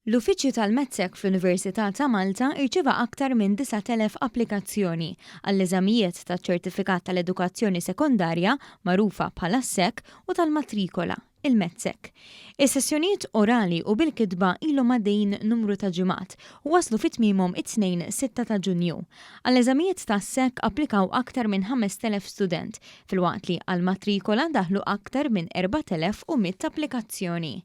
L-Uffiċċju tal-MATSEC fl-Università ta' Malta irċieva aktar minn 9,000 applikazzjoni għall-eżamijiet taċ-Ċertifikat tal-Edukazzjoni Sekondarja, magħrufa bħala s-SEC, u tal-Matrikola, il-MATSEC. Is-sessjonijiet orali u bil-kitba ilhom għaddejjin numru ta' ġimgħat u waslu fi tmiemhom it-Tnejn 6 ta' Ġunju. Għall-eżamijiet tas-SEC applikaw aktar minn 5,000 student, filwaqt li għall-Matrikola daħlu aktar minn 4,100 applikazzjoni.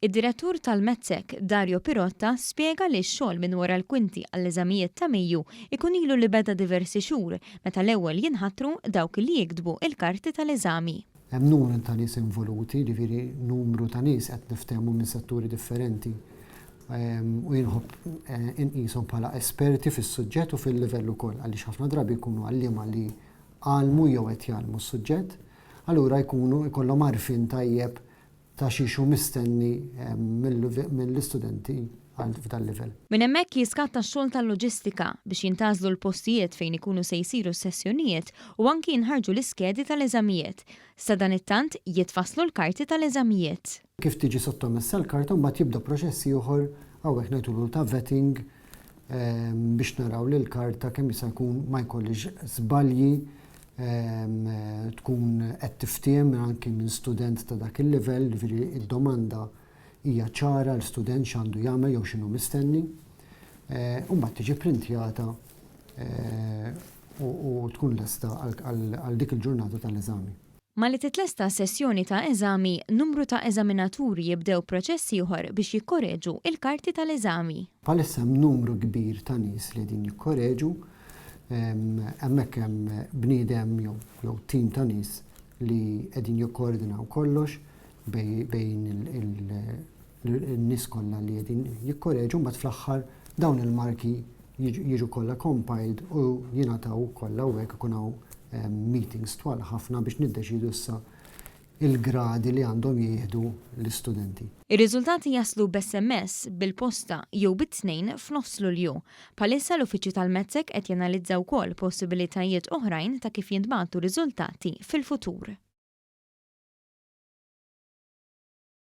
Id-Direttur tal-MATSEC, Dario Pirotta, spjega li x-xogħol minn wara l-kwinti għall-eżamijiet ta' Mejju jkun ilu li beda diversi xhur meta l-ewwel jinħatru dawk li jiktbu l-karti tal-eżami. Hemm numru ta' nies involuti, jiġifieri numru ta' nies qed niftehmu minn setturi differenti u jien nħobb inqishom bħala esperti fis-suġġett u fil-livell ukoll għaliex ħafna drabi jkunu għalliema li għallmu jew qed jgħallmu s-suġġett, allura jkunu jkollhom għarfien tajjeb ta' xiex hu mistenni mill-istudenti f'dal livell. Minn hemmhekk jiskatta x-xogħol tal-loġistika biex jintgħażlu l-postijiet fejn ikunu se jsiru s-sessjonijiet u anki jinħarġu l-iskedi tal-eżamijiet. Sadanittant jitfasslu l-karti tal-eżamijiet. Kif tiġi sottomessa l-karta mbagħad jibda proċess ieħor hawnhekk ngħidulu ta' vetting biex naraw li l-karta kemm jista' jkun ma jkollhiex żbalji tkun qed tiftiehem anki minn student ta' dak il-livell, jiġifieri d-domanda hija ċara għal student x'għandu jagħmel jew x'inhu mistenni. U mbagħad tiġi printjata u tkun lesta għal dik il-ġurnata tal-eżami. Malli titlesta sessjoni ta' eżami, numru ta' eżaminaturi jibdew proċess ieħor biex jikkoreġu l-karti tal-eżami. Bħalissa hemm numru kbir ta' nies li qegħdin jikkoreġu. Hemmhekk hemm bniedem jew tim ta' nies li qegħdin jikkoordinaw kollox bejn in-nies kollha li qegħdin jikkoreġu mbagħad fl-aħħar dawn il-marki jiġu kollha compiled u jingħataw kollha u hekk ikun hawn meetings twal ħafna biex niddeċiedu issa il-gradi li għandhom jieħdu l-istudenti. Ir-riżultati jaslu b'SMS, bil-posta jew bit-Tnejn f'nofs Lulju. Bħalissa l-Uffiċċju tal-MATSEC qed janalizza wkoll possibilitajiet oħrajn ta' kif jintbagħtu riżultati fil-futur.